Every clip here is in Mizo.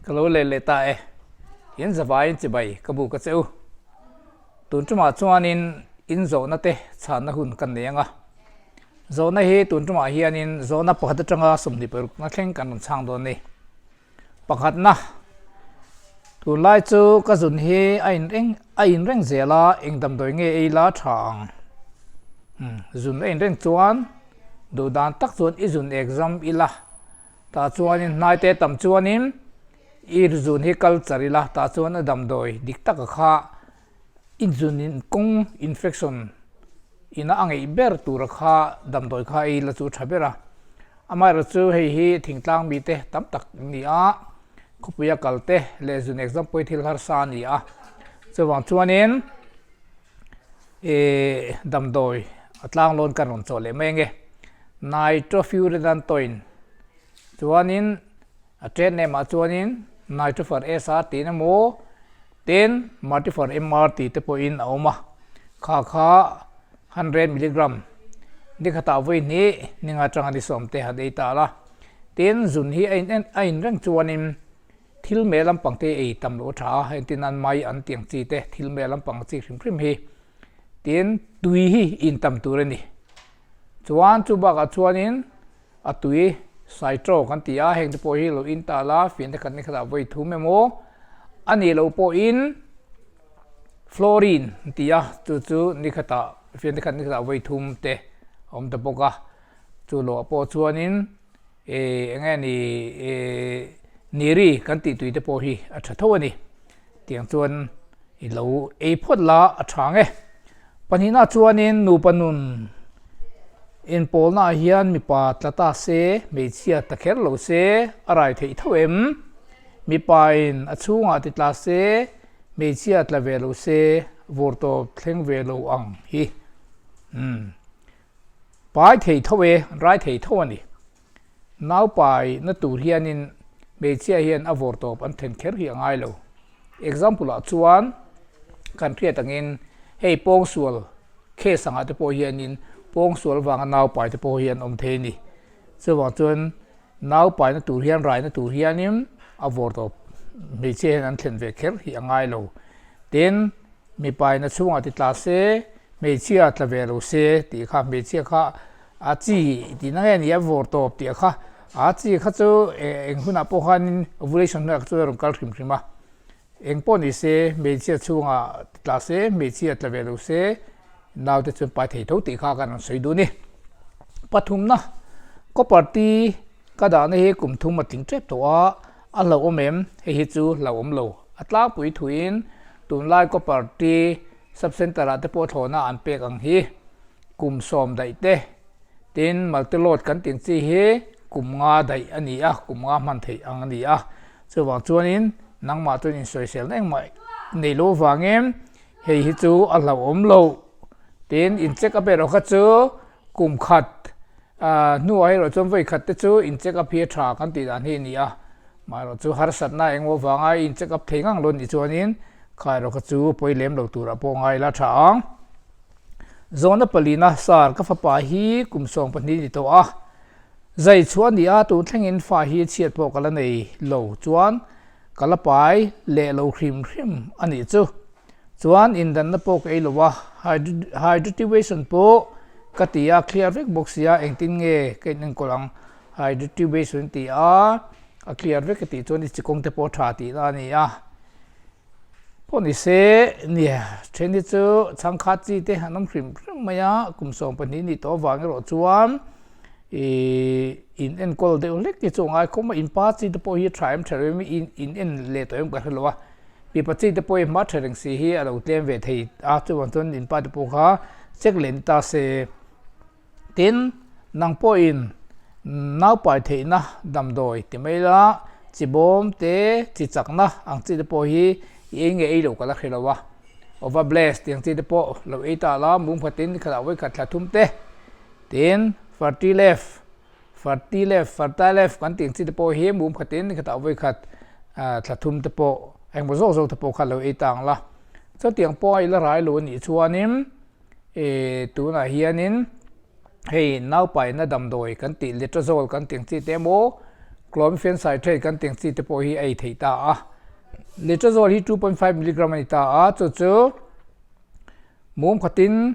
Ka lo let leh ta e. In zavaiin chibai ka buk a che u. Tun tumah chuanin in zawhna te chhanna hun kan nei ang a. Zawhna hi tun tumah hianin zawhna pakhat atanga 26 na thleng kan rawn chhang dawn a ni. Pakhatna, tunlai chu ka zun hi a in reng a in reng zel a, eng damdawi nge ei la tha ang? Umm, zun a in reng chuan duh dan tak chuan i zun exam ila, tah chuanin hnai te tam chuanin i zun hi kal char ila, tah chuan a damdawi dik taka kha i zun in kawng infection ina a ngeih ber tura kha damdawi kha ei la chu tha ber a. Amaherawh chu hei hi thingtlang mite tam tak an ni a, khawpuia kal te leh zun exam pawh hi thil harsa a ni a, chuvang chuanin ih damdawi a tlang lawn kan rawn chawh leh mai ange. Nitrofurantoin chuanin a trade name ah chuanin Nitrofur SR tiin emaw tin Martifur MR tih te pawhin a awm a, kha kha 100 milligram ni khatah vawi hnih ninga atanga ni sawm te han ei ta la. Tin, zun hi a in a in reng chuanin thil meh lampang te ei tam loh a tha a, entin an mai an tih ang chi te thil meh lampang chi hrim hrim hi. Tin, tui hi in tam tur a ni. Chuan chu bakah chuanin a tui saitro kan ti a, heng te pawh hi lo in ta la, fian te khat ni khatah vawi thum emaw a nih loh pawhin Fluorine an ti a, chu chu ni khatah fian te khat ni khatah vawi thum te a awm ta bawk a, chu loah pawh chuanin ih eng nge ni ih niri kan tih tui te pawh hi a tha tho a ni. Tiang chuan i lo ei phawt la a tha ang e. Pahnihna chuanin nupa nun inpawlnaah hian mipa tla ta se, hmeichhia ta kher lo se a rai theih tho em? Mipain a chhungah ti tla se, hmeichhia tla ve lo se, vawr tawp thleng ve lo ang hi. Umm. Pai thei tho e, rai thei tho a ni. Nau pai na tur hianin hmeichhia hian a vawr tawp an then kher hi a ngai lo. Example ah chuan kan hriat angin hei pawngsual case angah te pawh hianin pawngsual vanga nau pai te pawh hi an awm thei a ni. Chuvang chuan Nau paina tur hian raina tur hianin a vawr tawp hmeichhia hian an thlen ve kher hi a ngai lo. Tin, mipaina chhungah ti tla se, hmeichhia tla ve lo se tih kha hmeichhia kha a chi tihna nge ni a vawr tawp tih kha a chi kha chu eng hunah pawh khanin ovulation hunah kha chu a rawn kal hrim hrim a. Eng pawh ni se, hmeichhia chhungah ti tla se, hmeichhia tla ve lo se, naute chuan pai thei tho tih kha kan rawn sawi dun i. Pathumna, Copper T ka dahna hi kum thum a tling tep tawh a, a hlauhawm em? Hei hi chu hlauhawm lo. A tlangpui thuin tunlai Copper T Sub-Centre ah te pawh thlawhna an pek ang hi kum sawm daih te, tin Multi-Load kan tih ang chi hi kum nga daih a ni a, kum nga hman theih ang a ni a. Chuvang chuanin nangmah chuan insawiselna engmah nei lo avangin hei hi chu a hlauhawm lo. Tin, in check up erawh kha chu kum khat hnuah erawh chuan vawi khat te chu in check up hi a tha kan tih dan hi a ni a. Maherawh chu harsatna engmaw avanga in check up thei ngang lo nih chuanin kha erawh kha chu pawi lem lo turah pawh ngai la tha ang. Zawhna palina, Sir, ka fapa hi kum 12 ni tawh a. Zai chhuah a ni a, tun thlengin fa hi chhiat pawh ka la nei lo chuan ka la pai leh lo hrim hrim a nih chu. Chuan indanna pawh ka ei lo a, hydrotuation pawh ka ti a, clear vek bawk sia engtin nge ka in enkawl ang hydrotuation ti a, a clear vek ka tih chuan i chikawng te pawh tha tihna a ni a. Pawh ni se nia then hi chu chhangkhat chi te an awm hrim hrim mai a, kum 12 nih tawh avang erawh chuan Ih in enkawl deuh hlek te chu a ngai khawp a, in pa chi te pawh hi a tha em tha lo em in in en leh tawh em ka hre lo a, mipa chi te pawh hi hma tha reng si hi a lo tlem ve thei a, chuvang chuan in pa te pawh kha check leh ni ta se. Tin, nang pawhin naupai theihna damdawi ti mai la, chi bawm te chi chakna ang chi te pawh hi i ei nge ei lo ka la hre lo a, over bless tih ang chi te pawh lo ei ta la, mum khatin khatah vawikhat thla thum te. Tin, Fertilef, Fertilef, Fertilef kan tih ang chi te pawh hi mum khatin khatah vawi khat thla thum te pawh engmaw zawk zawk te pawh kha lo ei ta ang la. Chutiang pawh a ila rai lo a nih chuanin ih tunah hianin hei naupaina damdawi kan tih Letrozole kan tih ang chi te emaw. Clomiphene citrate kan tih ang chi te pawh hi a ei theih ta a. Letrozole hi 2.5 milligram a ni ta a, chu chu mum khatin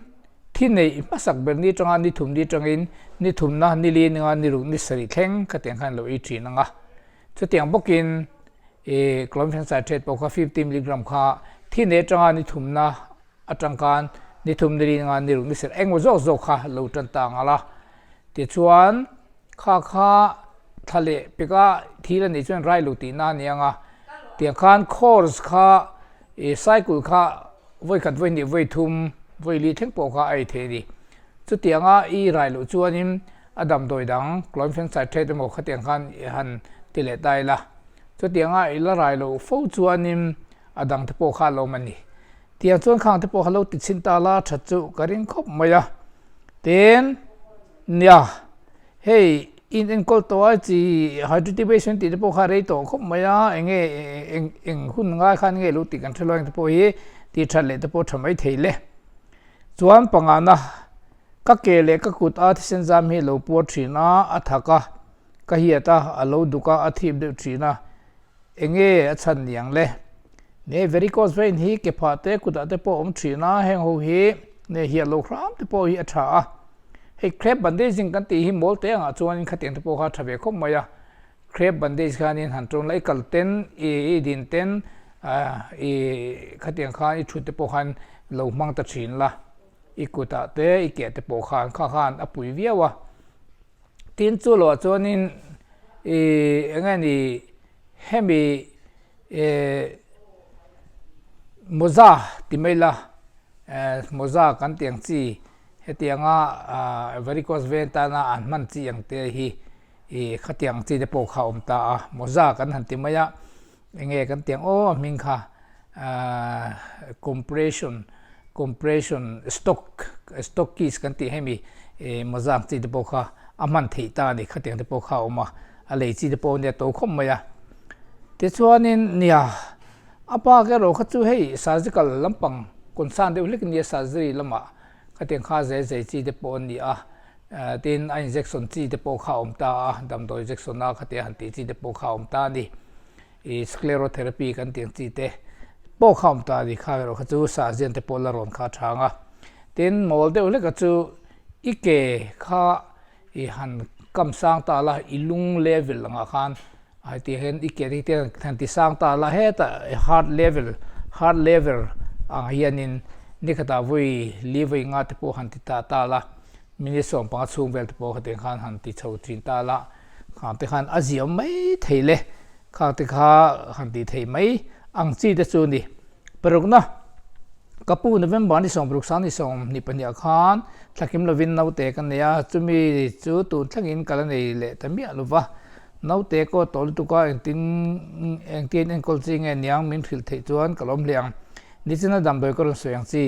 thi neih hmasak ber ni atanga ni thum ni atangin ni thumna ni li ninga ni ruk ni sarih thleng khatiang khan lo ei thin ang a. Chutiang bawkin ih clomiphene citrate pawh kha 50 milligram kha thi neih atanga ni thumna atang khan ni thum ni li ninga ni ruk ni sarih engmaw zawk zawk kha lo tan ta ang a. Tichuan Kha kha thla leh peka thil a nih chuan rai lo tihna a ni ang a, tiang khan course kha ih cycle kha vawi khat vawi hnih vawi thum vawi li thleng pawh kha a ei thei a ni. Chutianga i rai loh chuanin a damdawi dang clomiphene citrate emaw khatiang khan i han ti leh ta ila, chutianga i la rai loh fo chuanin a dang te pawh kha a lo awm a ni. Tiang chuan khang te pawh kha lo ti chhin ta la that chu ka ring khawp mai a, tin. Nia, hei in enkawl tawh a chi hydrotivation tih te pawh kha rei tawh khawp mai a, eng nge eng eng hun ngai khan nge lo tih kan hre lo ang te pawh hi tih that leh te pawh tha mai thei le. Chuan pangana ka ke leh ka kut a thisen zam hi lo puar thin a, a thak a, ka hiat a, a lo duk a, a thip deuh thin a, Enge a chhan ni ang le? Ne varicose vein hi ke phah te kutah te pawh a awm thin a, heng ho hi ne hiah lo hram te pawh hi a tha a. Hei crepe bandaging kan tih hi mawl te angah chuanin khatiang te pawh kha a tha ve khawp mai a. Crepe bandage khanin han tawn la, i kal ten, i din ten, i khatiang khan i thut te pawh khan lo hmang ta thin la. I kutah te i keh te pawh khan kha khan a pui viau a. Tin chu loah chuanin ih eng nge ni hemi eh mawza ti mai la eh mawza kan tih ang chi hetianga ah varicose vein tana an hman chi ang te hi ih khatiang ang chi te pawh kha a awm ta a mawza kan han ti mai a. Enge kan tih ang aw a hming kha ahh compression compression stock stock keys kan tih hemi ih mawza ang chi te pawh kha a hman theih ta a ni khatiang te pawh kha a awm a a lei chi te pawh nia to khawp mai a tichuanin nia a bak erawh kha chu hei surgical lampang concern deuh hlek ania surgery lamah khatiang kha zai zai chi te pawh a ni a tin a injection chi te pawh kha a awm ta a damdawi injection a khatiang han tih chi te pawh kha a awm ta a ni. Ih sclerotherapy kan tih ang chi te pawh kha awm ta a ni kha erawh kha chu surgeon te pawh la rawn kha a chhang a. Tin mawl deuh hlek a chu i ke kha i han kam sang ta la i lung level angah khan heti hian i ke te hi han ti sang ta la hetah heart level heart level ang hianin nikhatah vawi li vawi nga te pawh han ti ta ta la minute 15 chhung vel te pawh khatiang khan han ti chho thin ta la. Khang te khan a ziam mai thei le, khang te kha han tih theih mai ang chi te chu ni. Parukna, Ka pu November ni 60 sang ni 22 ah khan thlakim lovin naute ka nei a, chumi chu tun thlengin ka la nei leh ta miah lo va. Naute kaw tawh lutuk a engtin engtin enkawl chi nge niang min hrilh theih chuan ka lawm hle ang. Nichina damdawi ka rawn sawi ang chi.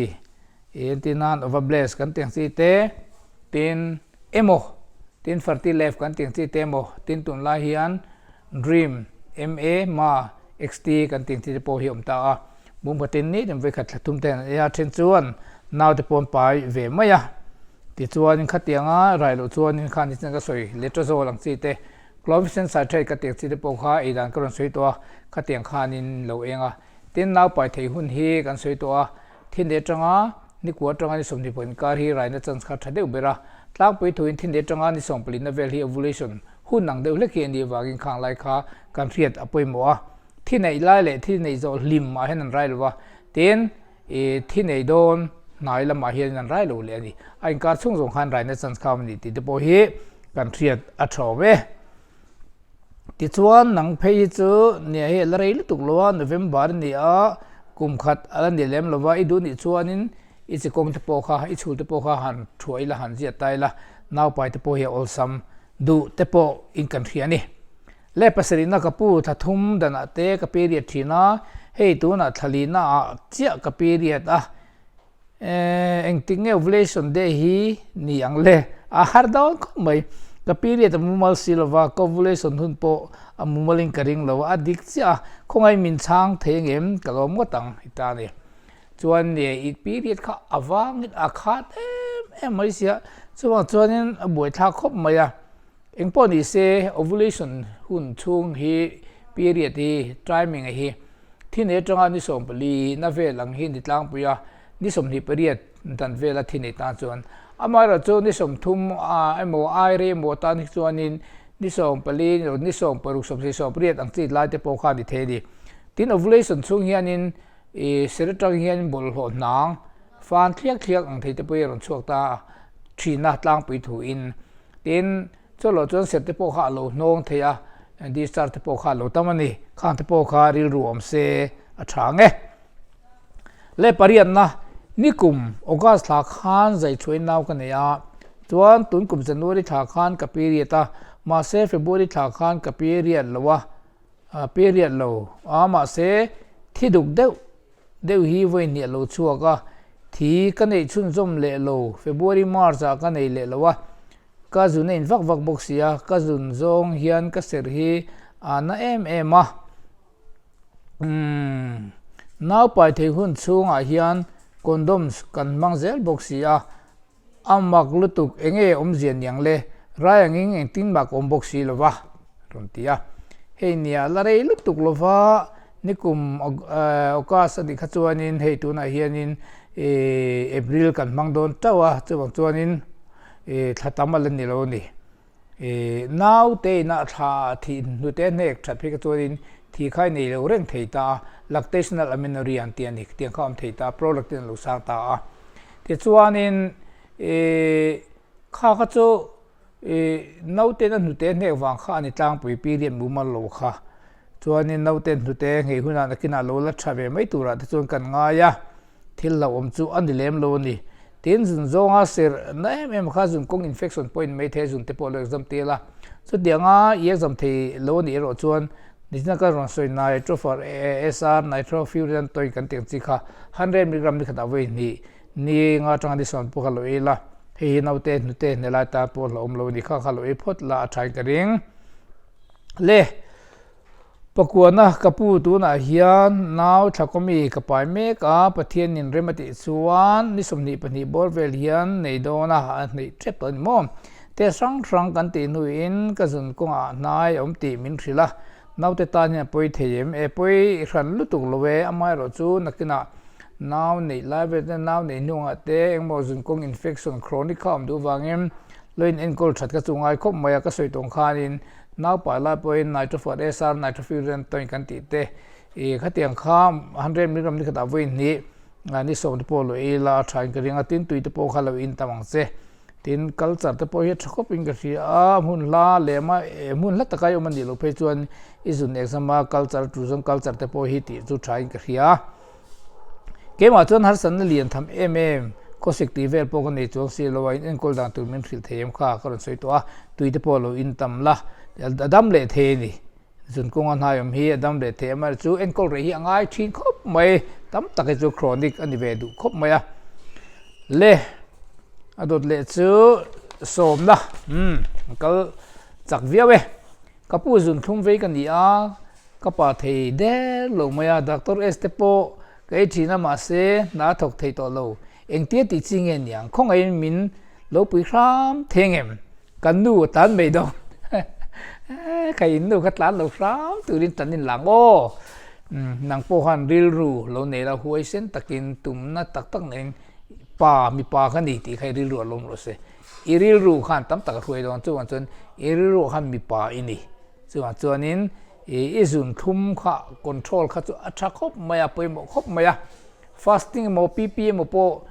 Entir nan Ovabless kan tih ang chi te, tin emaw, tin Fertilef kan tih ang chi te emaw, tin tunlai hian Dream, MA, ma, XT kan tih ang chi te pawh hi a awm ta a. Bungphatin ni tin vawikhat thla thum te an ei a, then chuan naute pawh an pai ve mai a. Tichuanin khatianga rai loh chuanin khan nichina ka sawi Letrozole ang chi te, Clomiphene citrate ka tih ang chi te pawh kha ei dan ka rawn sawi tawh a, khatiang khanin lo eng a. Tin naupai thei hun hi kan sawi tawh a. Thin atanga ni kua atanga ni 20 pawh inkar hi raina chance kha tha deuh ber a, tlangpui thuin thin atanga ni 14 na vel hi ovulation hun ang deuh hlek hi a nih avangin khang lai kha kan hriat a pawimawh a. Thi neih lai leh thi neih zawh hlim ah hian an rai lo va, tin ih thi nei dawn hnai lamah hianin an rai lo leh a ni. A inkar chhung zawng khan raina chance kha a awm a ni tih te pawh hi kan hriat a tha awm e. Tichuan nang phei hi chu nia hi a la rei lutuk lo a, November a ni a, kum khat a la ni lem lo va, i duh nih chuanin i chi kawng te pawh kha, i chhul te pawh kha han thuah ila, han ziat ta ila, naupai te pawh hi a awlsam duh te pawh in kan hria a ni. Le pasarihna ka pu thla thum danah te ka period thin a, hei tunah thla lihna ah chiah ka period a, Eeh engtik nge ovulation day hi ni ang le? A har dawn khawp mai. Ka period a mumal si lova, ka ovulation hun pawh a mumal in ka ring lo a, a dik chiah a, khawngaih min chhang thei angem ka lawm ngawt ang i ta ni. Chuan nge i period kha a vangin a khat em em mai sia, chuvang chuanin a buaithlak khawp mai a. Engpawh ni se, ovulation hun chhung hi period hi timing a hi thi nei atanga ni 14 na vel ang hi ni tlangpui a, ni 28 dan vela thi nei tan chuan. Amaherawhchu ni 30 emaw ai rei emaw tan hi chuanin ni 14 ni lo ni 16 27 18 ang chi lai te pawh kha a ni thei a ni. Tin ovulation chhung hianin ih ser atang hian bawlhhlawh hnang fan thliak thliak ang thei te pawh hi a rawn chhuak ta thin a tlangpui thuin. Tin, chawlhloh chuan ser te pawh kha a lo hnawng thei a, discharge te pawh kha a lo tam a ni. Khang te pawh kha rilru awm se a tha ang e. Le pariatna, nikum August thla khan zaichhuain nau ka nei a, chuan tun kum January thla khan ka period a, mahse February thla khan ka period lo a, period lo a, mahse thi duk deuh deuh hi vawi hnih a lo chhuak a, thi ka neih chhunzawm leh lo, February March ah ka nei leh lo a, ka zun a in vak vak bawk si a, ka zun zawng hian ka serh hi a na em em a, umm nau pai thei hun chhungah hian condoms kan hmang zel bawk si a. A mak lutuk, enge awmzia niang le, rai angin engtin mah ka awm bawk si lova, rawn ti a. Hei nia, la rei lutuk lova, nikum August a nih kha chuanin hei tunah hianin April kan hmang dawn tauh a, chuvang chuanin thla tam a la ni lo a ni. Naute inah thla thih hnute hnek that phei kha chuanin thi kha i nei lo reng thei ta a, lactational amenorrhea an ti a ni, tiang kha a awm thei ta a, prolactin a lo sang ta a. Tichuanin kha kha chu naute a hnute hnek vang kha a ni tlangpui period mumal lo kha. Chuanin naute hnute nghei hunah nakinah lo la tha ve mai turah te chuan kan ngai a, thil hlauhawm chu a ni lem lo a ni. Tin, zun zawnga serh na em em kha zun kawng infection pawh in mai thei a, zun te pawh a lo exam tel a. Chutianga i exam thei lo a nih erawh chuan nichina ka rawn sawi nitrofer SR nitrofurantoin kan tih ang chi kha 100 milligram ni khatah vawi hnih ni nga atanga ni sawn pawh kha lo ei la, hei hi naute hnute hne lai tan pawh hlauhawm lo a ni kha kha lo ei phawt la a thain ka ring. Le Pakuana ka pu tunah hian nau thlakawmi ka pai mek a, Pathianin rem a tih chuan ni 22 bawr vel hian nei dawn a, a hneih tep tawh a ni maw? Test hrang hrang kan tih hnuin ka zun kawngah hnai a awm tih min hrilh a, Naute tan hian a pawi thei em? E pawi hran lutuk lo e, amaherawh chu nakinah nau neih lai vel te, nau neih hnungah te engmaw zunkawng infection chronic kha a awm duh vangin lo in enkawl that kha chu ngai khawp mai a, ka sawi tawng khanin nau pai lai pawhin nitrophot SR nitrofurantoin kan tih te ih khatiang kha 100 milligram ni khatah vawi hnih ni sawm te pawh lo ei la a thain ka ring a, tin tui te pawh kha lo in tam ang che. Tin, culture te pawh hi a tha khawp in ka hria a, hmun hla lem a, hmun hla taka i awm a nih loh phei chuan i zun exam a culture tu zawng culture te pawh hi tih chu tha in ka hria a. Keimah chuan harsatna lian tham em em, khawsik tih vel pawh ka nei chuang si lo a, in enkawl dan tur min hrilh thei em kha ka rawn sawi tawh a, tui te pawh lo in tam la, a dam leh thei a ni. Zun kawnga hnai awm hi a dam leh thei a, chu enkawl reh hi a ngai thin khawp mai, tam tak hi chu chronic a ni ve duh khawp mai a. Le a dawt leh chu sawmna umm an kal chak viau e. Ka pu zun thlum vei ka ni a, ka pa thei der lo mai a, Doctor S te pawh ka ei thin a mahse hna a thawk thei tawh lo, engtia tih chi nge niang khawngaihin min lo pui hram thei ang em? Kan nu a tlan mai dawn. Kha in nu kha tlan lo hram turin tan in lang aw. Nang pawh khan rilru lo nei la huaisen takin tumna tak tak neiin pa mipa kha ni tih kha i rilru a lawm rawh se. I rilru khan tam tak a hruai dawn chuvang chuan i rilru ah khan mipa i ni. Chuvang chuanin i zun thlum kha control kha chu a tha khawp mai a, pawimawh khawp mai a. Fasting emaw PP emaw pawh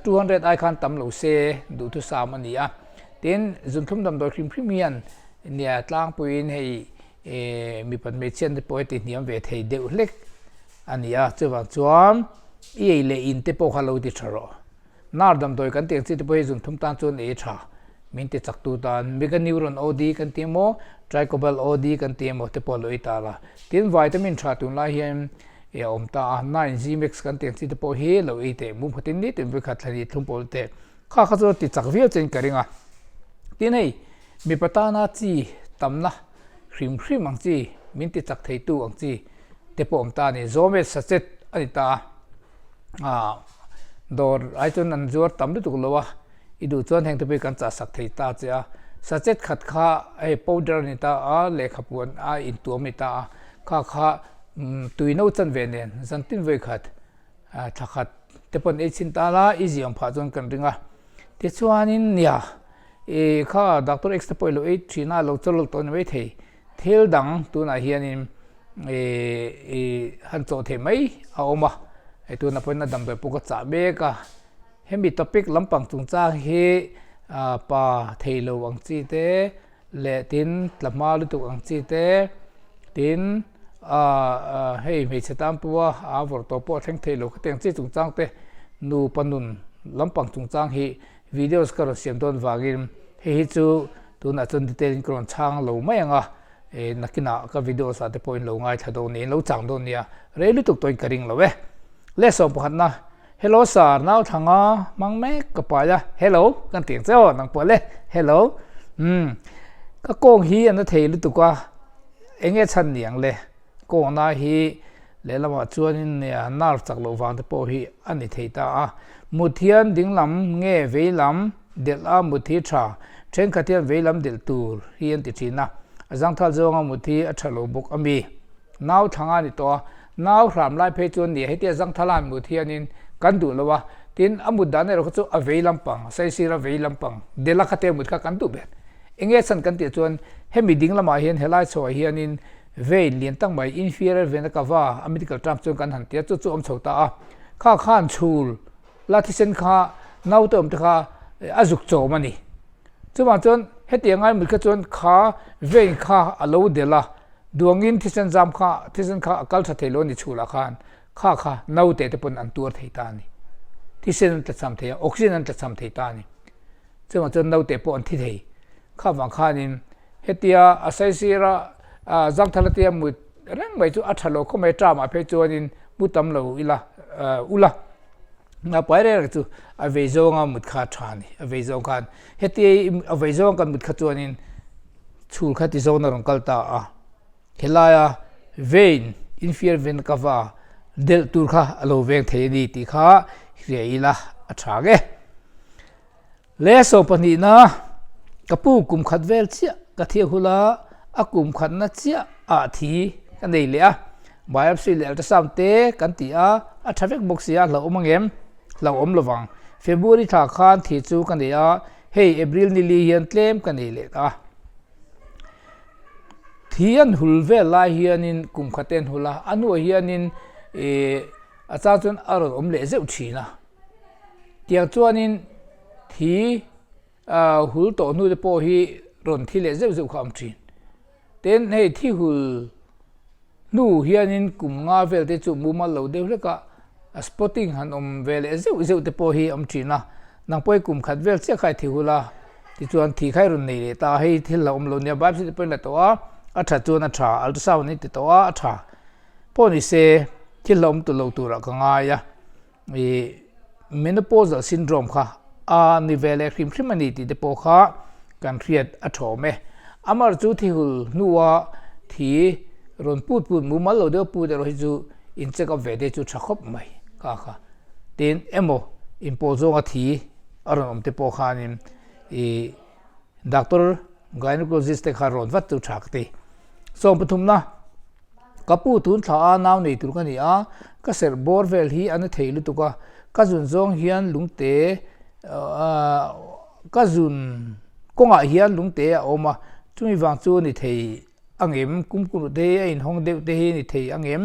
200 ai khan tam lo se duhthusam a ni a. Tin, zunthlum damdawi hrim hrim hian nia tlangpuiin hei mipat hmeichhian te pawh heti hniam ve thei deuh hlek a ni a, chuvang chuan i ei leh in te pawh kha lo ti tha rawh. Nar damdawi kan tih ang chi te pawh hi zunthlum tan chuan ei a tha, min ti chak tu tan Mega Neuron OD kan ti emaw, Tricobal OD kan ti emaw te pawh lo ei ta la. Tin, vitamin tha tunlai hian a awm ta a, Nine G-Max kan tih ang chi te pawh hi lo ei teh, mum khatin nitin vawikhat thlani thlum pawl teh. Kha kha chu ti chak viau chein ka ring a. Tin hei, mipa tana chi tamna hrim hrim ang chi, min ti chak theitu ang chi te pawh awm ta a ni. Zawmet sachet a ni ta a, ah dawr ai chuan an zuar tam lutuk lo a, i duh chuan heng te pawh hi kan chah sak thei ta che a. Sachet khat kha hei powder a ni ta a, lehkha puan a intuam a ni ta a, kha kha tui no chan ve nen zan tin vawi khat thla khat te pawn ei chhin ta la i ziang phah chuan kan ring a. Tichuanin nia i kha Doctor X te pawh i lo ei thin a, lo chawlh tawh a ni maithei. Thil dang tunah hianin i han chawh theih mai a awm a, hei tunah pawhin a damdawi pawh ka chah mek a. Hemi topic lampang chungchang hi pa thei lo ang chi te leh tin tla hma lutuk ang chi te tin hei hmeichhe tan pawha a vawrh tawh pawh a thleng thei lo khatiang chi chungchang te nupa nun lampang chungchang hi videos ka rawn siam dawn vangin hei hi chu tunah chuan detail in ka rawn chhang lo mai ang a nakinah ka videos ah te pawh in lo ngaithla dawn nia in lo chang dawn nia rei lutuk tawhin ka ring lo e le sawm pakhatna. Hello sir, nau thanga hmang mek ka pai a, hello kan ti ang che aw nang pawh le, hello umm ka kawng hi a na thei lutuk a, eng nge chhan ni ang le, kawng na hi lehlamah chuanin nerve chak loh vang te pawh hi a ni thei ta a, mut hian dinglam nge veilam delh a mut hi tha, thenkhat hian veilam delh tur hi an ti thin a, a zangthal zawnga mut hi a tha lo bawk a mi. Nau thlang a ni tawh a, nau hram lai phei chuan nia hetia zangthala an mut hianin kan duh lo a, tin a mut dan erawh kha chu a vei lampang, saisir a vei lampang, Dela kha te mut kha kan duh ber. Enge chhan kan tih chuan hemi ding lamah hian helai chhoah hianin vein lian tak mai inferior vena cava a medical term chuan kan han ti a, chu chu awm chho ta a, kha khan chhul la thisen kha naute awm te kha a zuk chawm a ni. Chuvang chuan hetiang ai mut kha chuan kha vein kha a lo del a, Duangin thisen zam kha thisen kha a kal tha thei lo a ni chhulah khan kha kha naute te pawn an tuar thei ta a ni. Thisen an tlachham thei a, oxygen an tlachham thei ta a ni. Chuvang chuan naute pawh an thi thei. Kha vang khanin hetia a saisira zangthal atia mut reng mai chu a tha lo khawp mai term ah phei chuanin mu tam lo ila ula. Naupai reng reng chu a vei zawnga mut kha a tha a ni. A vei zawng khan hetia a vei zawng kan mut kha chuanin chhul kha ti zawn a rawn kal ta a, helaia vein infial ven ka va delh tur kha a lo veng thei a ni tih kha hria ila a tha nge. Le saw pahnihna ka pu kum khat vel chiah ka thiah hula a kum khatna chiah ah thi ka nei leh a, biopsy leh ultrasound te kan ti a, a tha vek bawk si a, hlauhawm angem? Hlauhawm lovang. February thla khan thi chu ka nei a, Hei April ni li hian tlem ka nei leh ta a. Thi an hul vel lai hianin kum khat te an hul a, a hnuah hianin ih a chang chuan a rawn awm leh zeuh thin a. Tiang chuanin thi ah hul tawh hnu te pawh hi rawn thi leh zeuh zeuh kha a awm thin. Tin hei thi hul Hnu hianin kum nga vel te chu mumal lo deuh hlek a, a spotting han awm ve leh zeuh zeuh te pawh hi a awm thin a, nang pawh hi kum khat vel chiah kha i thi hul a, tichuan thi kha i rawn nei leh ta a, hei thil hlauhawm lo nia, biopsy te pawh in la tawh a, a tha chuan a tha, ultrasound i ti tawh a, a tha pawh ni se thil hlauhawm tu lo turah ka ngai a. Ih menopausal syndrome kha a ni ve leh hrim hrim a ni tih te pawh kha kan hriat a thawm e. Amar chu thihul hnua thi rawn put put mumal lo deuh put erawh hi chu in check up ve te chu tha khawp mai kha kha. Tin emaw inpawl zawnga thi a rawn awm te pawh khanin ih doctor gynecologist te kha rawn vat chu tha ka ti. Sawm pathumna. Ka pu tun thla a nau nei tur ka ni a, ka serh bawr vel hi a na thei lutuk a, ka zun zawng hian lungte ka zun kawngah hian lungte a awm a, chumi vang chu a ni thei angem, kumkuru te hi a inhawng deuh te hi a ni thei angem,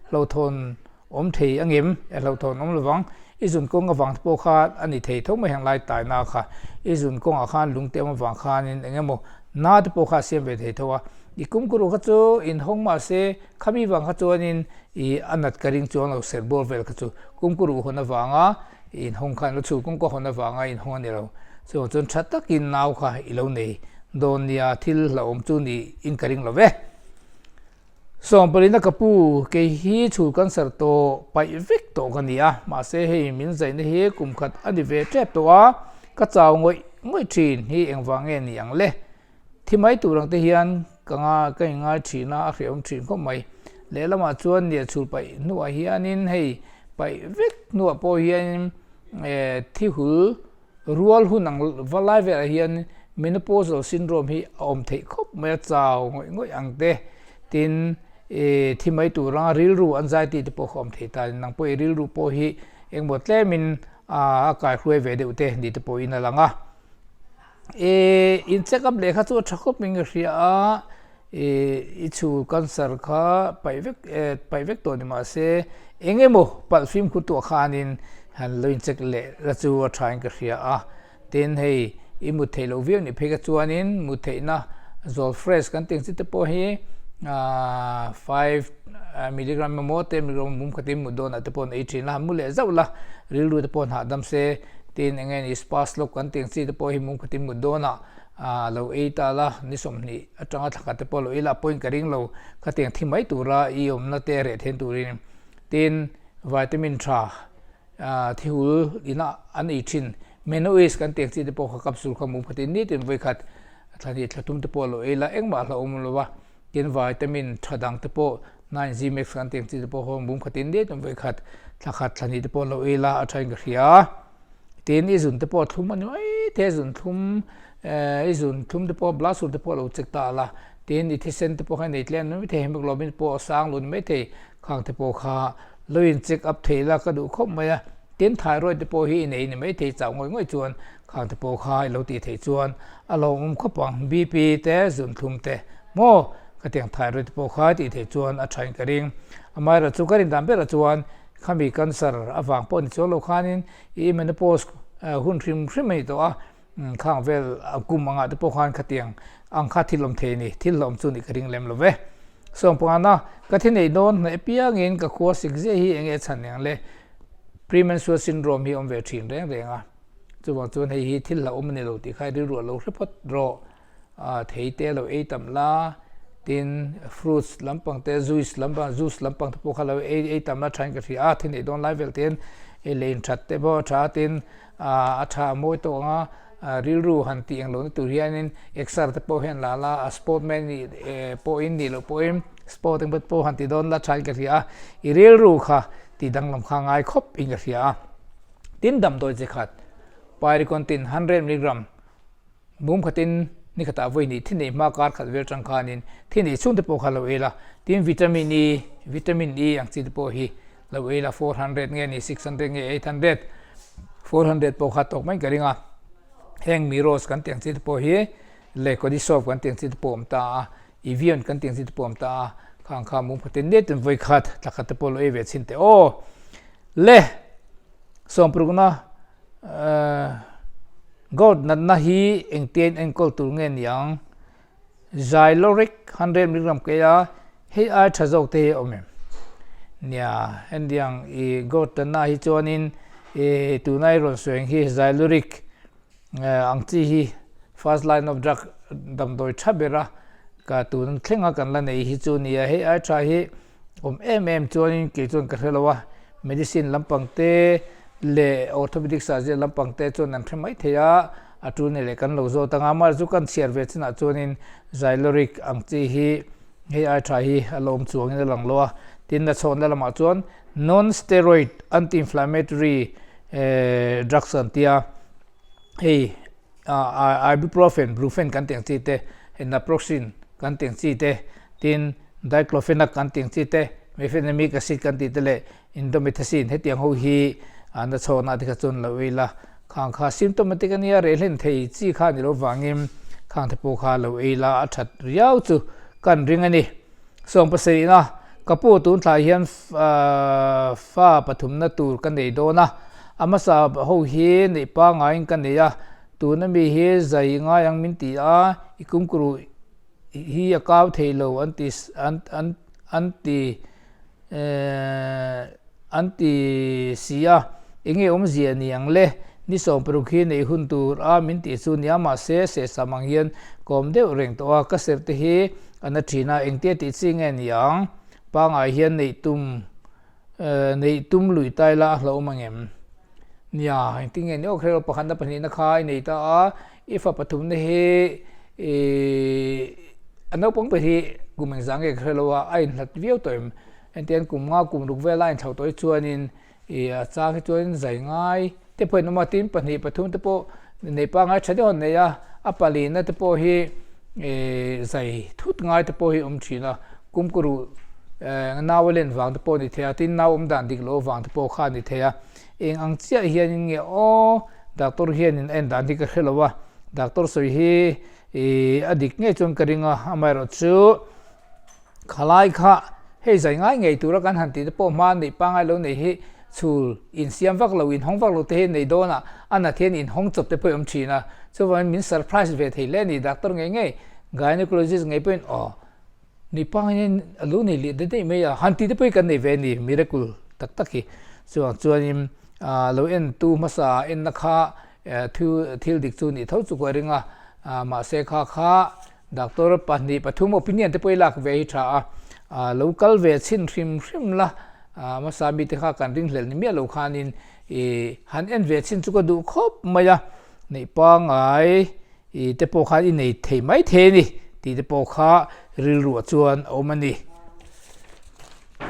hlauhthawn awm thei angem, e hlauhthawn awm lovang, i zun kawng avang te pawh khan a ni thei tho mai heng lai taina kha, i zun kawngah khan lungte awm avang khanin eng emaw na te pawh kha a siam ve thei tho a, i kumkuru kha chu inhawng mahse khami vang kha chuanin i a nat ka ring chuang lo serh bawr vel kha chu kumkuru hawn avanga inhawng khan lo chhul kawngka hawn avanga inhawng a ni lo, chuvang chuan tha takin nau kha i lo nei dawn nia thil hlauhawm chu niin ka ring lo ve. Sawmpalina ka pu, kei hi chhul cancer tawh paih vek tawh ka ni a, mahse hei min zaihna hi kum khat a ni ve tep tawh a, ka chau ngawih ngawih thin hi engvang nge ni ang le? Thi mai tur ang te hian ka nga ka inngai thin a, a hrehawm thin khawp mai. Lehlamah chuan nia chhul paih hnuah hianin hei paih vek hnuah pawh hianin thi hul rual hun ang va lai velah hian Menopausal syndrome hi a awm theih khawp mai a, chau ngawih ngawih ang te, tin thi mai tur anga rilru anxiety te pawh kha awm thei ta a ni. Nang pawh i rilru pawh hi engmaw tlemin a kaihruai ve deuh te ni te pawhin a lang a. In check up leh kha chu a tha khawp in ka hria a, i chhul cancer kha paih vek paih vek tawh ni mahse eng emaw palh fimkhur tuah khanin han lo in check leh la chu a tha in ka hria a. Tin hei i mut theih loh viau nih phei kha chuanin mut theihna zawl fresh kan tih ang chi te pawh hi 5 milligram emaw 10 milligram mum khatin mut dawnah te pawh an ei thin a, han mu leh zauh la rilru te pawh an hahdam se. Tin eng nge ni spaslock kan tih ang chi te pawh hi mum khatin mut dawnah lo ei ta la ni 20 atanga thla khat te pawh lo ei la pawhin ka ring lo khatiang thi mai tura i awmna te reh then turin. Tin vitamin tha Thihul ina an ei thin. Menois kan tih ang chi te pawh kha capsule kha mum khatin nitin vawikhat thla hnih thla thum te pawh lo ei la engmah hlauhawm lo va. Tin vitamin tha dang te pawh 9 G max kan tih ang chi te pawh kha mum khatin nitin vawikhat thla khat thla hnih te pawh lo ei la a thain ka hria. Tin i zun te pawh a thlum a ni mai thei a zun thlum i zun thlum te pawh blood sugar te pawh lo check ta la. Tin i thisen te pawh kha i nei tlem mai thei hemoglobin pawh a sang lo ni mai thei. Khang te pawh kha lo in check up thei la ka duh khawp mai a, tin thyroid te pawh hi i nei ni mai thei chauh ngawih ngawih chuan khang te pawh kha i lo tih theih chuan a lawmawm khawp ang, BP te zunthlum te maw khatiang thyroid te pawh kha i tih theih chuan a thain ka ring. Amaherawhchu chu ka rin dan berah chuan khami cancer avang pawh ni chuang lo khanin i menopause hun hrim hrim a ni tawh a, Khang vel kum angah te pawh khan khatiang ang kha thil awm thei a ni, thil hlawm chu nih ka ring lem lo ve. Sawmpangana, ka thi neih dawn hnaih apiangin ka khua sik ziah hi enge a chhan eng le? Premenstrual syndrome hi awm ve thin reng reng a, chuvang chuan hei hi thil hlauhawm a ni lo tih kha i rilru a lo hre phawt rawh. Thei te lo ei tam la, tin fruits lampang te, juice lampang, juice lampang te pawh kha lo ei ei tam la thain ka hria a, thi neih dawn lai vel te hian ei leh inthat te pawh a tha a, tin A tha a mawi tawh ang a, rilru han tih eng lohna tur hianin exer te pawh hian la la a, sport man nih pawhin nih loh pawhin sport engpawh pawh han ti dawn la thain ka hria a, i rilru kha tih danglam kha ngai khawp in ka hria a. Tin damdawi chi khat Pyricontin 100 milligram Mum khatin ni khatah vawi hnih thi neih hma kar khat vel tang khanin thi neih chhung te pawh kha lo ei la, tin vitamin E, vitamin E ang chi te pawh hi lo ei la 400 nge ni 600 nge 800, 400 pawh kha tawk mai ka ring a, heng Miros kan tih ang chi te pawh hi leh Codisop kan tih ang chi te pawh a awm ta a, Evian kan tih ang chi te pawh a awm ta a, khang kha mum khatin nitin vawi khat thla khat te pawh lo ei ve chhin teh aw. Le sawmparukna Gout natna hi engtiain enkawl tur nge ni ang? Zyloric 100 mg kei a, hei ai tha zawk te hi a awm em? Nia, hetiang i gout natna hi chuanin i tuna i rawn sawi ang hi Zyloric ang chi hi first line of drug damdawi tha ber a, ka tun thlenga kan la nei hi chu nia, hei ai tha hi Awm em em chuanin kei chuan ka hre lo a, medicine lampang te leh orthopedic surgeon lampang te chuan an hre mai thei a, a tul nei leh kan lo zawt ang a, amaherawhchu chu kan chhiar ve chinah chuanin Zyloric ang chi hi hei ai tha hi a la awm chuangin a lang lo a, tin a chhawnna lamah chuan non-steroid anti-inflammatory drugs an tia hei. Ibuprofen, Brufen kan tih ang chi te, Naproxen kan tih ang chi te, tin Diclofenac kan tih ang chi te, Mefenamic acid kan tih te leh Indomethacin hetiang ho hi na chhawkna te kha chuan lo ei la, khang kha symptomatic a nia reh hlen thei chi kha a ni lo vangin khang te pawh kha lo ei la a that riau chu kan ring a ni. Sawmpasarihna, Ka pu tun thlai hian fa pathumna tur ka nei dawn a, a hmasa ho hi neih pangaiin ka nei a, tuna mi hi zai ngai ang min ti a, i kumkuru hi a kau thei lo an ti an ti An ti si a, enge awmzia ni ang le? Ni 16 hi neih hun tur a min tih chu nia mahse sehsam ang hian ka awm deuh reng tawh a, ka serh te hi a na thin a, engtia tih chi nge ni ang? Pangai hian neih tum neih tum lui tai la a hlauhawm ang em? Nia, engtin nge ni awk hrelo pakhatna pahnihna kha i nei ta a, i fa pathumna hi a naupang ber hi kum engzah nge ka hrelo a, a inhlat viau tawh em? Hetiang kum nga kum ruk vel a inthlo tawh hi chuanin ih a chang hi chuanin zai ngai te pawhin awm a, tin pahnih pathum te pawh nei pangai tha deuh an nei a, A palina te pawh hi zai thut ngai te pawh hi awm thin a, kumkuruh nau a len vang te pawh a ni thei a, tin nau awm dan dik loh avang te pawh kha a ni thei a. Eng ang chiah hianin nge aw doctor hianin a en dan hi ka hre lo a, doctor sawi hi a dik ngei chuan ka ring a, amaherawhchu Khalai kha hei zai ngai ngei tura kan han tih te pawh hma neih pangngai lo nei hi chhul insiam vak lo, inhawng vak lo te hi nei dawn a, a nat hian inhawng chawp te pawh i awm thin a. Chuvangin min surprise ve thei hle a ni, doctor ngei ngei, gynecologist ngei pawhin aw ni pangaiin a lo nei leh daih mai a, han tih te pawh hi kan nei ve a ni, miracle tak tak hi. Chuvang chuanin lo entu hmasa enna kha thu thil dik chu nih tho chu ka ring a, mahse kha kha Doctor pahnih pathum opinion te pawh i lak ve hi tha a, lo kal ve chhin hrim hrim la, hmasa mite kha kan ringhlelh ni miah lo khanin i han en ve chhin chu ka duh khawp mai a, neih pangai i te pawh khan i nei thei mai thei a ni tih te pawh kha rilruah chuan a awm a ni.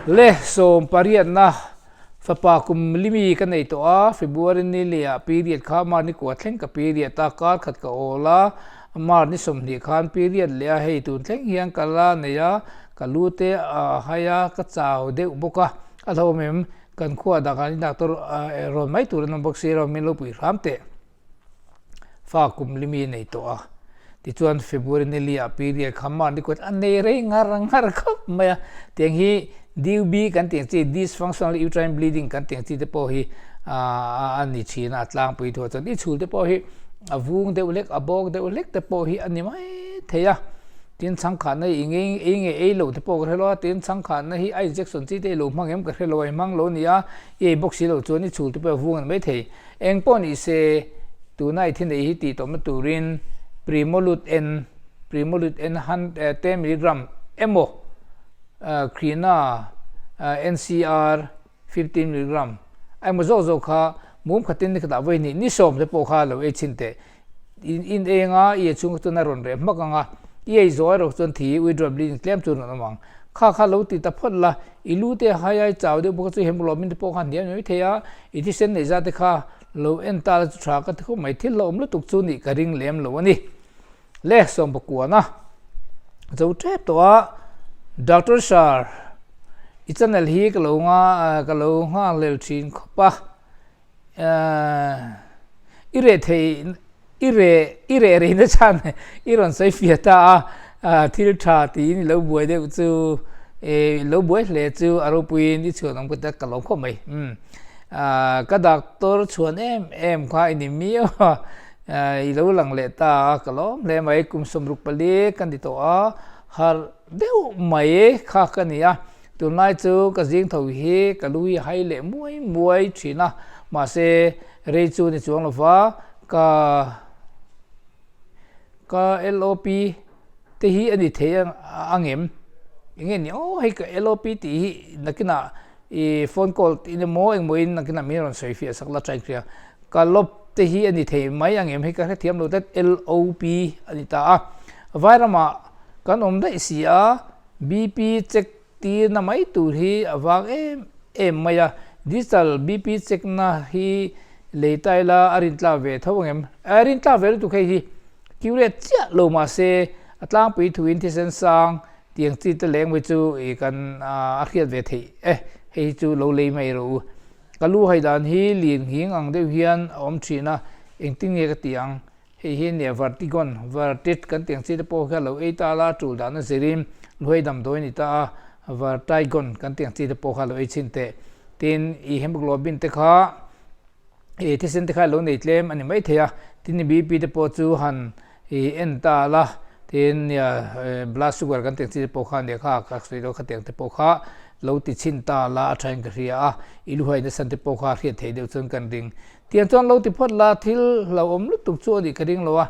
Le sawm pariatna fapa kum limi ka nei tawh a, February ni leh ah period kha March ni kua thleng ka period a, kar khat ka awl a, March ni 20 khan period leh a, hei tun thleng hian ka la nei a, ka lu te a hai a, ka chau deuh bawk a, a hlauhawm em, kan khua ah dangah in doctor rawn mai tur an awm bawk si lo, min lo pui hram teh. Fa kum limi a nei tawh a, tichuan February ni li ah period kha March ni kawt a nei rei ngar ngar khawp mai a, tiang hi DUB kan tih ang chi dysfunctional uterine bleeding kan tih ang chi te pawh hi a ni thin a, a tlangpui thu ah chuan i chhul te pawh hi a vung deuh hlek a bawk deuh hlek te pawh hi a ni mai thei a, tin chhangkhatna hi i ngei ei nge ei lo te pawh ka hre lo a, tin chhangkhatna hi a injection chi te i lo hmang em ka hre lo a, i hmang lo a ni a, i ei bawk si lo chuan i chhul te pawh a vung a ni mai thei. Eng pawh ni se, tuna i thi neih hi tih tawhna turin Primolut N, Primolut N 10 milligram emaw Crina NCR 15 milligram emaw zawk zawk kha mum khatin ni khatah vawi hnih ni 10 te pawh kha lo ei chhin teh. In in ei anga i ei chhung kha chuan a rawn reh hmak anga, i ei zawh erawh chuan thi withdraw bleeding tlem chu a rawn awm ang. Kha kha lo ti ta phawt la, i lu te hai ai chau deuh bawk a chu hemoglobin te pawh kha hniam mai thei a, i thisen neih zat te kha lo en ta la chu tha ka ti khawp mai, thil hlauhawm lutuk chu nih ka ring lem lo a ni. Le sawmpakuana zo tep tawh a, Doctor Sir, i channel hi ka lo nga ka lo nghakhlel thin khawp a, I reh thei i reh i reh rei na chhan i rawn sawi fiah ta a, thil tha tiin i lo buai deuh chu i lo buai hle chu a ropuiin i chhuan awm ka tia ka lawm khawp mai. Ka doctor chhuan em em kha i ni miau a, i lo lang leh ta a ka lawm hle mai. Kum 64 ka ni tawh a, harh deuh mai kha ka ni a. Tunlai chu ka zing tho hi ka lu hi hai leh muai muai thin a, mahse rei chu ni chuang lova ka ka LOP te hi a ni thei ang em? Enge ni aw hei ka LOP tih hi nakinah i phone call in emaw engmaw in nakinah min rawn sawi fiah sak la try hria. Ka lop te hi a ni thei mai ang em hei ka hrethiam lo tlat LOP a ni ta a. Vairamah kan awm daih si a. BP check tirna mai tur hi a vang em em mai a, digital BP check na hi lei ta ila a rintlak ve tho ang em? A rintlak ve lutuk hei hi accurate chiah lo mahse a tlangpui thuin thisen sang tiang chi te leng mai chu ih kan a hriat ve theih e, hei hi chu lo lei mai rawh u. Ka lu hai dan hi lin nghing ang deuh hian a awm thin a, engtin nge ka tih ang? Hei hi nia vertigon, vertit kan tih ang chi te pawh hian lo ei ta la, tul dahna zirin luhei damdawi a ni ta a, vertigon kan tih ang chi te pawh kha lo ei chhin teh. Tin, i hemoglobin te kha i thisen te kha lo nei tlem a ni mai thei a, tin i BP te pawh chu han i en ta la, tin nia blood sugar kan tih ang chi te pawh kha nia kha ka sawi dawn khatiang te pawh kha lo ti chhin ta la a thain ka hria a, i luhai nasa te pawh kha hriat theih deuh chuan kan ring. Tiang chuan lo ti phawt la, thil hlauhawm lutuk chu a nih ka ring lo a,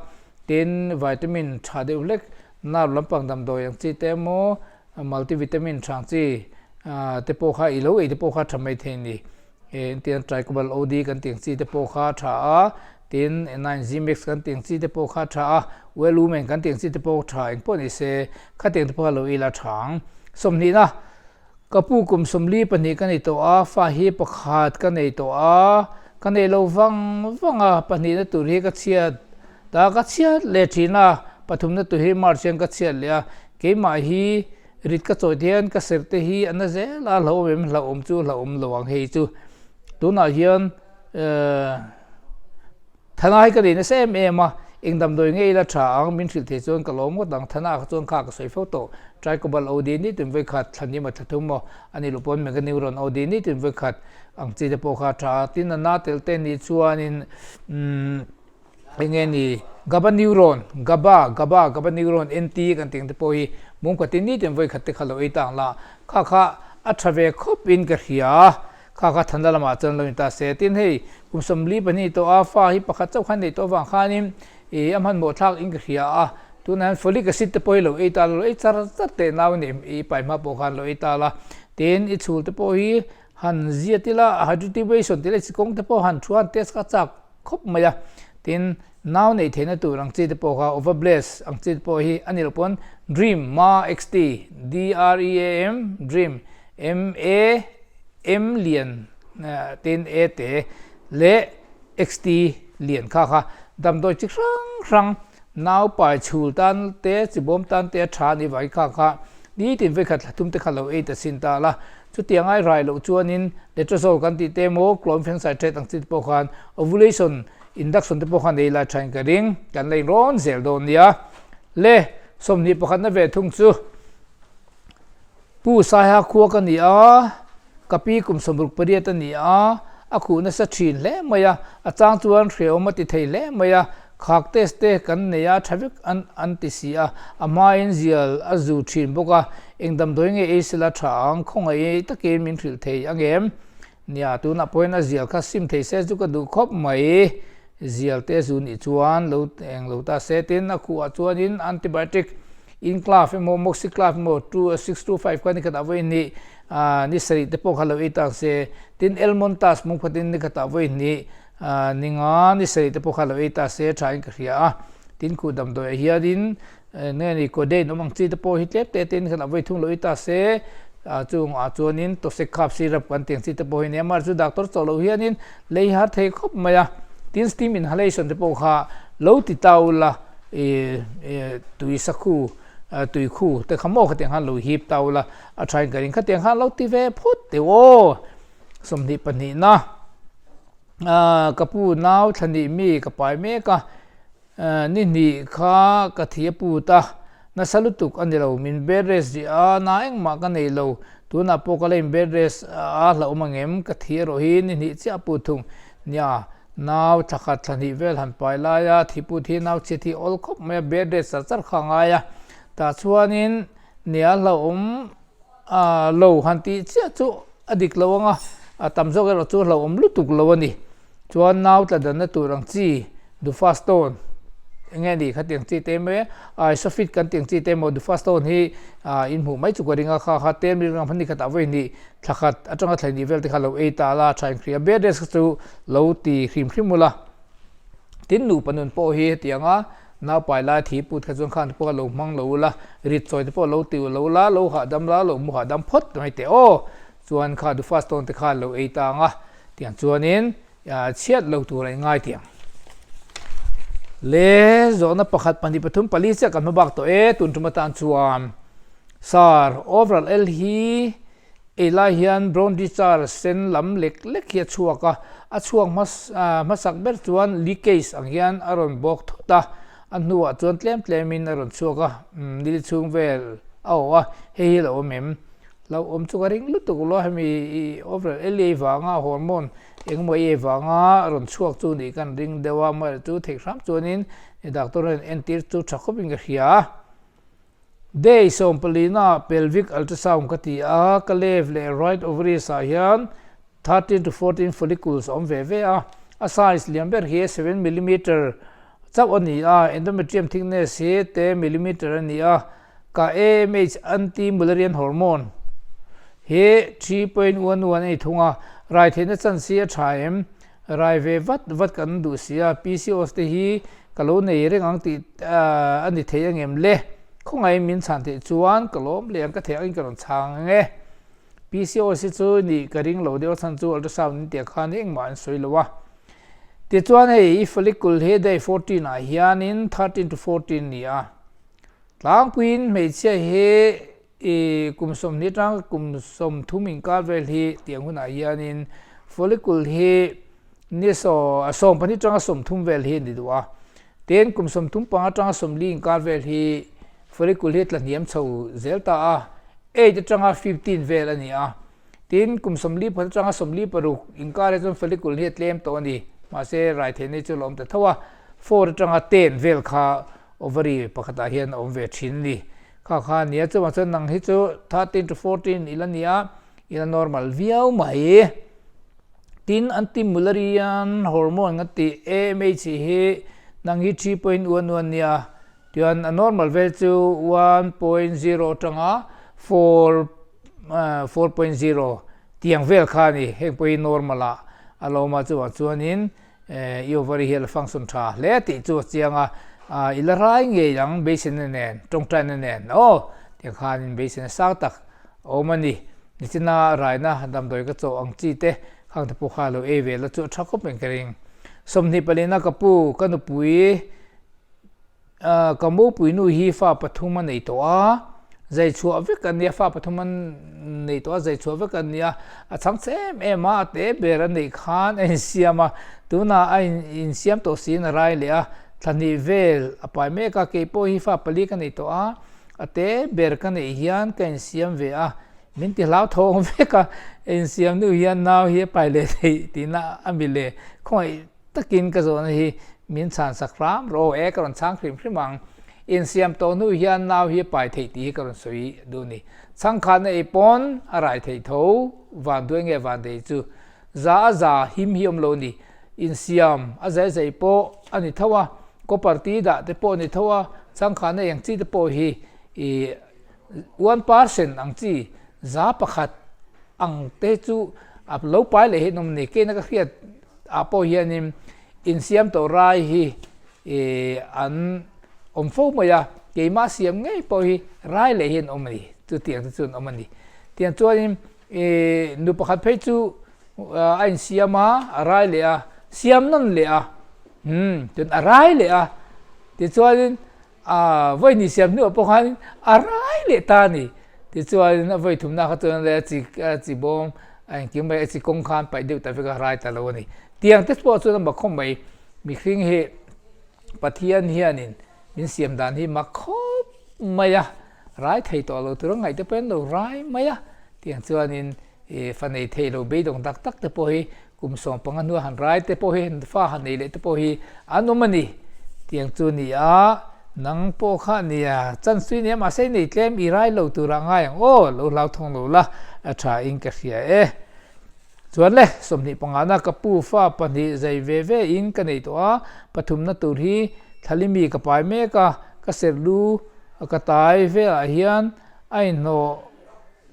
tin vitamin tha deuh hlek, nerve lampang damdawi ang chi te emaw, multivitamin tha ang chi te pawh kha i lo ei te pawh kha tha mai thei a ni. Engtiang Tricobal OD kan tih ang chi te pawh kha tha a, tin nine Zmax kan tih ang chi te pawh kha tha a, Well Women kan tih ang chi te pawh tha engpawh ni se, khatiang te pawh kha lo ei la tha ang. Sawmhnihna. Ka pu kum 42 ka nei tawh a, fa hi pakhat ka nei tawh a, ka nei lo vang vang a, pahnihna tur hi ka chhiat Ta ka chhiat leh thin a, pathumna tu hi March hian ka chhiat leh a, keimah hi rit ka chawih te hian ka serh te hi a na zel a, hlauhawm em hlauhawm chu hlauhawm lo ang hei chu tunah hian eh Thana hi ka nei nasa em em a, eng damdawi nge ila tha ang min hrilh thei chuan ka lawm ngawt ang, Thana kha chuan kha ka sawi fo tawh, Tricobalt OD ni tin vawikhat thla ni maw thla thum maw a nih loh pawn Meganeuron OD ni tin vawikhat ang chi te pawh kha a tha a, tin a na tel te nih chuanin umm eng nge ni Gaba Neuron, Gaba, Gaba, Gaba Neuron NT kan tih ang te pawh hi mumkhatin ni tin vawikhat te kha lo ei ta ang la, kha kha a tha ve khawp in ka hria a. Kha kha thanda lamah chuan lo in ta se. Tin hei, kum 42 tawh a fa hi pakhat chauh khan neih tawh avang khanin ih a hmanhmawh thlak in ka hria a. Tunah hian folic acid te pawh hi lo ei ta la, lo ei char char teh nau in i pai hma pawh khan lo ei ta la. Tin i chhul te pawh hi han ziat ila, hydrotivation tih leh chi kawng te pawh han thu han test kha a chak khawp mai a. Tin nau neih theihna tur ang chi te pawh kha ovabless ang chi te pawh hi a nih loh pawn dream ma xt, D-R-E-A-M, dream, M-A. M lian tin E te leh XT lian kha kha damdawi chi hrang hrang nau pai chhul tan te chi bawm tan te a tha a nih vangin kha kha nitin vawikhat thla thum te kha lo ei ta sin ta la. Chutiang ai rai loh chuanin letrozole kan tih te emaw clomiphene citrate ang chi te pawh khan ovulation induction te pawh khan ei lai thain ka ring kan la inrawn zel dawn nia. Le 20 pakhatna ve thung chu. Pu Saiha khua ka ni a, ka pi kum 68 a ni a, a khuh nasa thin hle mai a, a chang chuan hrehawm a ti thei hle mai a, khak test te kan nei a, tha vek an an ti si a, a hmain zial a zu thin bawk a, eng damdawi nge ei sela tha ang, khawngaih takin min hrilh thei angem? Nia, tunah pawhin a zial kha sim thei se chu ka duh khawp mai, zial te zu nih chuan lo eng lo ta se, tin a khuhah chuanin antibiotic Inclave emaw Moxiclave emaw two 625 kha nikhatah vawi hnih ni sarih te pawh kha lo ei tang se, tin Elmontas mung khatin nikhatah vawi hnih ni nga ni sarih te pawh kha lo ei ta se tha in ka hria a, tin khuh damdawiah hianin nge ni codeine awm ang chi te pawh hi tlem te te nikhatah vawi thung lo ei ta se, chungah chuanin Tosecap syrup kan tih ang chi te pawh hi nia, amaherawhchu doctor chawh loh hianin lei har thei khawp mai a, tin steam inhalation te pawh kha lo ti ta ula. Tui sakhu, tui khu te kha maw khatiang khan lo hip ta ula, a thain ka ring khatiang khan lo ti ve phut teh aw. 22 na, ka pu nau thla nih mi ka pai mek a, ni hnih kha ka thi a put a, nasa lutuk a ni lo, min bed rest rih a, na engmah ka nei lo, tunah pawh ka la in bed rest a hlauhawm angem ka thi erawh hi ni hnih chiah a put thung nia. Nau thla khat thla hnih vel han pai lai a, thiput hi nau chhiat hi awl khawp mai a, bed rest char char kha a ngai a, tah chuanin nia hlauhawm lo han tih chiah chu a dik lo ang a, a tam zawk erawh chu hlauhawm lutuk lo a ni. Chuan nau tla danna tur ang chi Duphaston eng nge ni khatiang chi te emaw Isofit kan tih ang chi te emaw Duphaston hi in hmuh mai chu ka ring a, kha kha tel milligram kha ni khatah vawi hnih Thla khat atanga thlai nih vel te kha lo ei ta la, tha inhria bed rest kha chu lo ti hrim hrim ula. Tin nupa nun pawh hi hetiang a naupai lai thi put kha chuan khan te pawh kha lo hmang lo ula, rit chawi te pawh lo ti lo la, lo hahdam la, lo mu hahdam phawt mai teh aw. Chuan kha Duphaston te kha lo ei ta ang a, tiang chuanin chhiat lo tur a ingai tiang. Le zawhna pakhat pahnih pathum pali chiah kan hma bak tawh e, tun tum atan chuan Sir, overall L hi ei lai hian brown discharge sen lam lek lek hi a chhuak a, a chhuak hmasak ber chuan leakage ang hian a rawn bawk thut a, a hnuah chuan tlem tlemin a rawn chhuak a, nili chhung vel a awh a, hei hi lo awm em? Lo awm chu ka ring lutuk lo a, hemi overall L ei vanga hormone engemaw ei vanga a rawn chhuak chu nih kan ring deuh a, amaherawhchu theih hram chuanin doctor hian entir chu tha khawpin ka hria a. Day sawmpalina pelvic ultrasound ka ti a, ka left leh right ovaries ah hian 13 to 14 follicles a awm ve ve a, a size lian ber hi 7 millimeter chauh a ni a, endometrium thickness hi 10 millimeter a ni a, ka AMH anti-mullerian hormone hi 3.11 a ni thung a, rai theihna chance hi a tha em? Rai ve vat vat kan duh si a, PCOS te hi ka lo nei reng ang tih a ni thei angem le? Khawngaihin min chhan theih chuan ka lawm leh ang, ka theih angin ka rawn chhang ang e. PCOS hi chu nih ka ring lo deuh a chhan chu ultrasound in tih khan engmah an sawi lo a. Tichuan hei i follicle hi day 14 ah hianin 13 to 14 ni a. Tlangpuiin hmeichhia hi i kum 20 atanga kum 30 inkar vel hi tiang hunah hianin follicle hi ni 12 atanga 30 vel hi a ni duh a. Tin, kum 35 atanga 40 inkar vel hi follicle hi a tlahniam chho zel ta a, 8 atanga 15 vel a ni a. Tin, kum 44 atanga 46 inkar hi chuan follicle hi a tlem tawh a ni. Mahse, rai theihna hi chu a la awm ta tho a, 4 atanga 10 vel kha ovary pakhatah hian a awm ve thin a ni. Kha kha a nia, chuvang chuan nang hi chu 13 to 14 i la ni a, i la normal viau mai. Tin, anti-Mullerian hormone nga tih AMH hi nang hi 3.1 a nia, tichuan a normal vel chu 1.0 atanga 4 4.0 tiang vel kha a ni. Heng pawh hi normal ah a lo awm a, chuvang chuanin i ovary hi a la function tha hle tih chu a chiang a, i la rai ngei ang beiseina nen, tawngtaina nen aw tiang khanin beiseina sang tak a awm a ni. Nichina raina damdawi ka chawh ang chi te khang te pawh kha lo ei ve la chu a tha khawp mai ka ring. 20 palina ka pu, ka nupui Ka mopui nu hi fa pathum a nei tawh a, zai chhuah vek an nia, fa pathum an nei tawh a, zai chhuah vek an nia, a chhang chhe em em a, a te ber a neih khan a insiam a, tunah a insiam tawh siin a rai leh a, thla hnih vel a pai mek a, kei pawh hi fa pali ka nei tawh a, a te ber ka neih hian ka insiam ve a, min ti hlauthawng vek a, insiam nu hian nau hi a pai leh theih tihna a mi le, khawngaih. Takin ka zawhna hi min chhan sak hram rawh aw, e ka rawn chhang hrim hrim ang. Insiam tawh hnu hian nau hi a pai theih tih hi ka rawn sawi duh ni. Chhangkhatna ei pawn a rai theih tho, van duai nge van dei chu. Za a za him hi awm lo ni. Insiam a zai zai pawh a ni tho a, copper ti dah te pawh a ni tho a, chhangkhatna eng chi te pawh hi i 1% ang chi za pakhat ang te chu a lo pai leh hi an awm ni. Keina ka hriat ah pawh hianin insiam tawh rai hi an awm fo mai a, keimah siam ngei pawh hi rai leh hi an awm a ni, chutiang te chu an awm a ni. Tiang chuanin nu pakhat phei chu a insiam a, a rai leh a, siam nawn leh a, umm chuan a rai leh a, tichuanin A vawi hnih siam hnuah pawh khan a rai leh ta a ni. Tichuan a vawi thumna kha chuan a chi a chi bawm a engkim mai a chi kawng khan paih deuh ta vek a rai ta lo a ni. Tiang te pawh chuan a mak khawp mai. Mihring hi Pathian hianin min siam dan hi mak khawp mai a, rai thei tawh lo tur a ngaih te pawh hian lo rai mai a. Tiang chuanin Ih fa nei thei lo beidawng tak tak te pawh hi kum 15 hnua han rai te pawh hi fa han nei leh te pawh hi an awm a ni. Tiang chu ni a, nang pawh kha nia chance nia mahse i nei tlem i rai lo tura ngai ang aw, lo hlau thawng lo la a tha in ka hria e. Chuan le, 25 na ka pu fa pahnih zai ve ve in ka nei tawh a, pathumna tur hi Thlalimi ka pai mek a, ka serh lu ka tai velah hian a inhnawh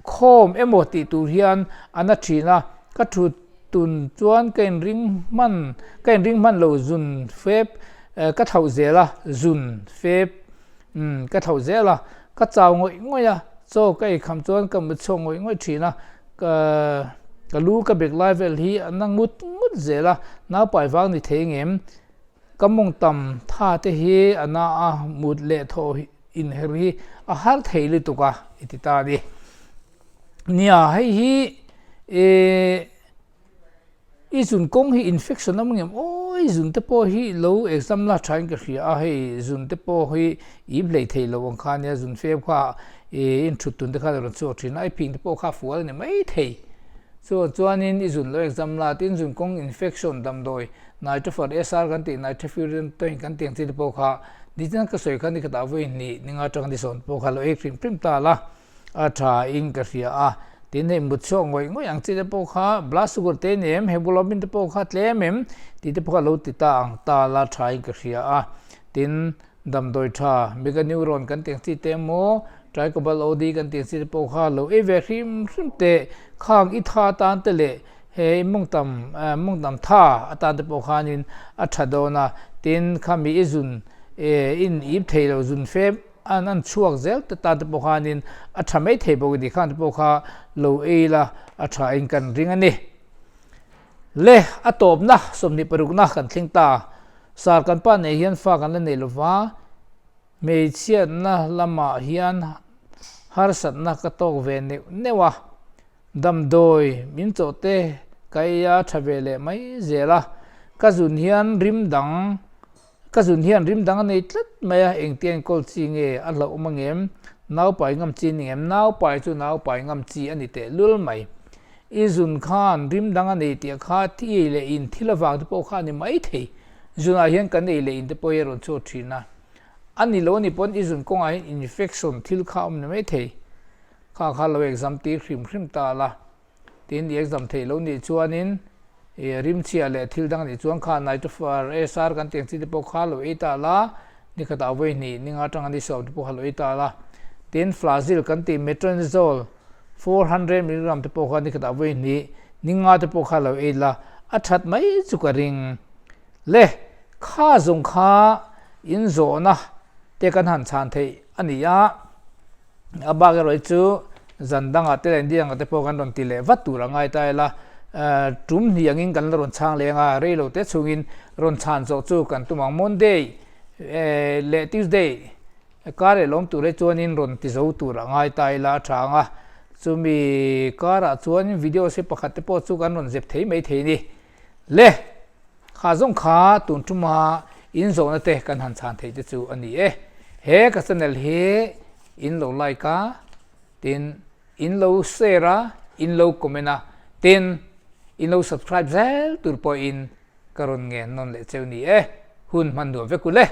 Khawm emaw tih tur hian a na thin a, ka thut tun chuan ka inring hman, ka inring hman lo zun fep ka thlauh zel a, zun fep umm ka thlauh zel a, ka chau ngawih ngawih a, chaw ka eikham chuan ka mut chhuak ngawih ngawih thin a, ka ka lu ka bek lai vel hi a na ngut ngut zel a, naupai vang ni thei ngem, Ka mawngtam tha te hi a na a, mut leh thaw inher hi a har thei lutuk a, i ti ta a ni. Nia, hei hi i zun kawng hi infection a awm ngem aw, i zun te pawh hi lo exam la thain ka hria a, hei zun te pawh hi i ip hlei thei lo ang kha nia, zun fem kha i inthut tun te khan a rawn chhuak thin a, i phing te pawh kha a fual a ni maithei. Chuan chuanin i zun lo exam la, tin zun kawng infection damdawi Nitrofer SR kan tih nitrofurantoin kan tih ang chi te pawh kha nitin ka sawi kha nikhatah vawi hnih ninga atanga ni sawn pawh kha lo ek hrim hrim ta la a tha in ka hria a, tin hei mut chhuak ngawih ngawih ang chi te pawh kha blood sugar te ni em hemoglobin te pawh kha tlem em tih te pawh kha lo ti ta ang ta la tha in ka hria a, tin Damdawi tha, Meganeuron kan tih ang chi te emaw, Tricobalt OD kan tih ang chi te pawh kha lo ei ve hrim hrim teh. Khang i tha atan te leh he i mawngtam mawngtam tha atan te pawh khanin a tha dawn a. Tin, khami i zun in ip thei lo zun fem an an chhuak zel te tan te pawh khanin a tha mai thei bawk a ni. Khang te pawh kha lo ei la a tha in kan ring a ni. Le, a tawpna 26na kan thleng ta. Sar kan pa nei hian fa kan la nei lova, hmeichhiatna lamah hian harsatna ka tawk ve neuh neuh a. Damdawi min chawh te ka ei a tha ve leh mai zel a, ka zun hian rim dang ka zun hian rim dang a nei tlat mai a, engtia enkawl chi nge a hlauhawm angem? Naupai ngam chi a ni ngem? Naupai chu naupai ngam chi a ni teh lul mai. I zun khan rim dang a nei tih kha thi ei leh in thil avang te pawh kha a ni mai thei. Zunah hian kan ei leh in te pawh hi a rawn chhuak thin a, a ni lo a ni pawn i zun kawngah hian infection thil kha a awm ni mai thei. Kha kha lo exam tir hrim hrim ta la, tin i exam theih lo nih chuanin i rimchhia leh thil dang nih chuan kha Nitrofar SR kan tih ang chi te pawh kha lo ei ta la, ni khatah vawi hnih ninga atanga ni sawm te pawh kha lo ei ta la, tin Flagyl kan tih Metronidazole 400 milligram te pawh kha ni khatah vawi hnih ninga te pawh kha lo ei la, a that mai chu ka ring. Le, kha zawng kha inzawhna te kan han chhan theih a ni a. A bak erawh hi chu zan dangah te leh ni dangah te pawh kan rawn ti leh vat tur a ngai ta ila, tum hnih angin kan la rawn chhang leng a, rei lo te chhungin rawn chhan zawh chu kan tum ang. Monday leh Tuesday kar leh lawm tur hi chuanin rawn ti zo tur a ngai ta ila a tha ang a, chumi karah chuan videos hi pakhat te pawh chu kan rawn zep thei mai thei a ni. Le! Kha zawng kha tun tuma in zawhna te kan han chhan theih te chu a ni e. He ka channel hi in lo like a, tin in lo share a, in lo comment a, tin in lo subscribe zel tur pawhin ka rawn ngen nawn leh cheu ni e. Hun hman nuam vek u le.